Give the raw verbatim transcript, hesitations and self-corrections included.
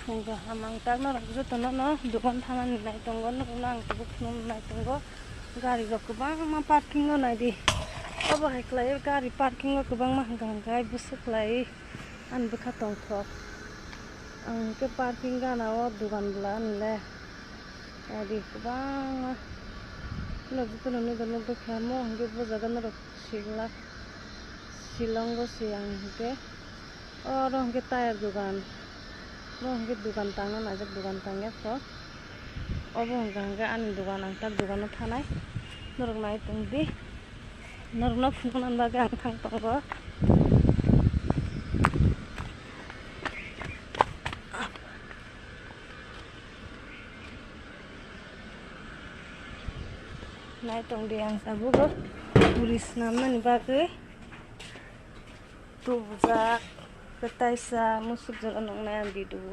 Phung kaham ang tak norok jotono no dogan thanani nai tongo, norokno ang tubuk phunukna nai tongo. Gari rok kwbangma parking o nai di. Obo hai khlai gari parking o kwbangma hwnkha hwnkhe bwswk khlai ani bwkha tongthok. Ang hwnkhe parking gana o dogan bwla ani le. Nai di kwbangma norok jotono nugwi nugwi kha mo hwnkhe bo jaga norok sila Shillong o se ang hwnkhe. Oro hwnkhe tire dogan. Bo hwnkhe dogan tangna naijak, dogan tangya kho. Obo hwnkha hwnkhe ani dogan, ang tak dogano thanai. Norok nai tong di. Norokno phunukna bagwi ang thang tongo. Nai tong di ang tabuk o puri swnamnani bagwi. Tubujak, kwtaisa, musuk jora nuknai ang video.